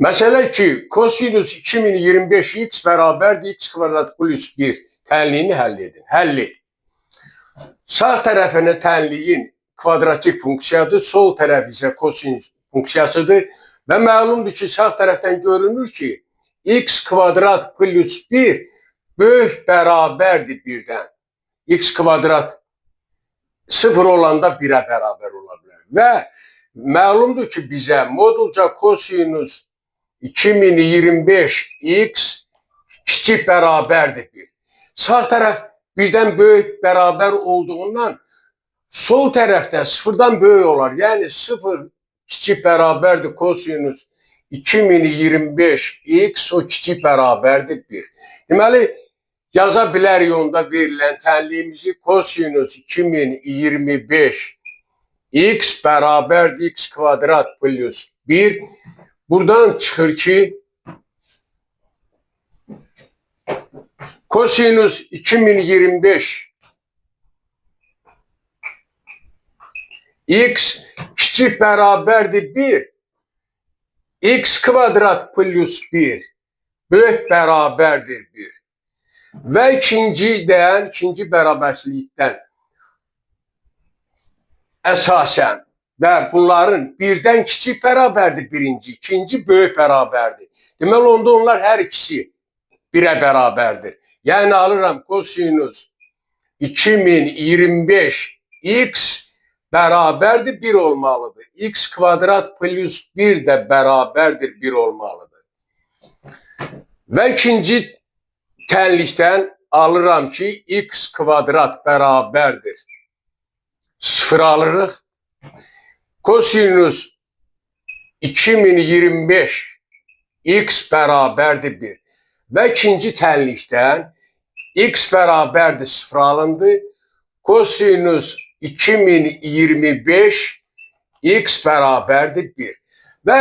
Məsələ 2. Kosinus 2025x bərabərdir x kvadrat plus 1 tənliyini həll edin. Həlli. Sağ tərəfinə tənliyin kvadratik funksiyadır, sol tərəf isə kosinus funksiyasıdır və məlumdur ki, sağ tərəfdən görünür ki, x kvadrat plus 1 böyük bərabərdir 1-dən. X kvadrat 0 olanda 1-ə bərabər ola bilər. Və məlumdur ki, bizə modulca kosinus 2025x kiçik bərabərdir 1. Sağ tərəf birdən böyük bərabər olduğundan sol tərəfdə sıfırdan böyük olar. Yəni 0 kiçik bərabərdir kosinus 2025x o kiçik bərabərdir 1. Deməli, yaza bilərik onda verilən tənliyimizi kosinus 2025 x bərabərdir x kvadrat plus 1. Buradan çıxır ki, kosinus 2025 x kiçik bərabərdir 1, x kvadrat plus 1 böyük bərabərdir 1. Və ikinci dəyər, ikinci bərabərsizlikdən əsasən və bunların birdən kiçik bərabərdir birinci, ikinci böyük bərabərdir. Deməli, onda onlar hər ikisi 1-ə bərabərdir. Yəni, alıram kosinus 2025 x bərabərdir 1 olmalıdır. X kvadrat plus 1 də bərabərdir 1 olmalıdır. Və ikinci tənlikdən alıram ki, x kvadrat bərabərdir 0 alırıq. Kosinus 2025 x bərabərdir 1. Və ikinci tənlikdən x bərabərdir 0 alındı. Kosinus 2025 x bərabərdir 1. Və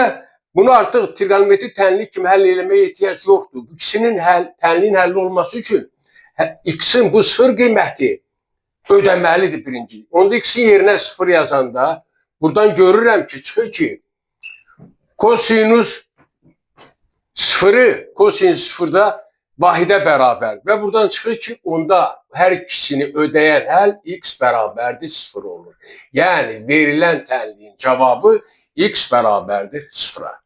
bunu artıq trigonometrik tənlik kimi həll eləməyə ehtiyac yoxdur. Bu ikisinin tənliyin həlli olması üçün x-in bu 0 qiyməti ödəməlidir birinci. Onda x-in yerinə 0 yazanda buradan görürəm ki, çıxır ki, kosinus 0-ı kosinus 0-da vahidə bərabər və buradan çıxır ki, onda hər ikisini ödəyən həll x bərabərdir 0 olur. Yəni, verilən tənliyin cavabı x bərabərdir 0-a.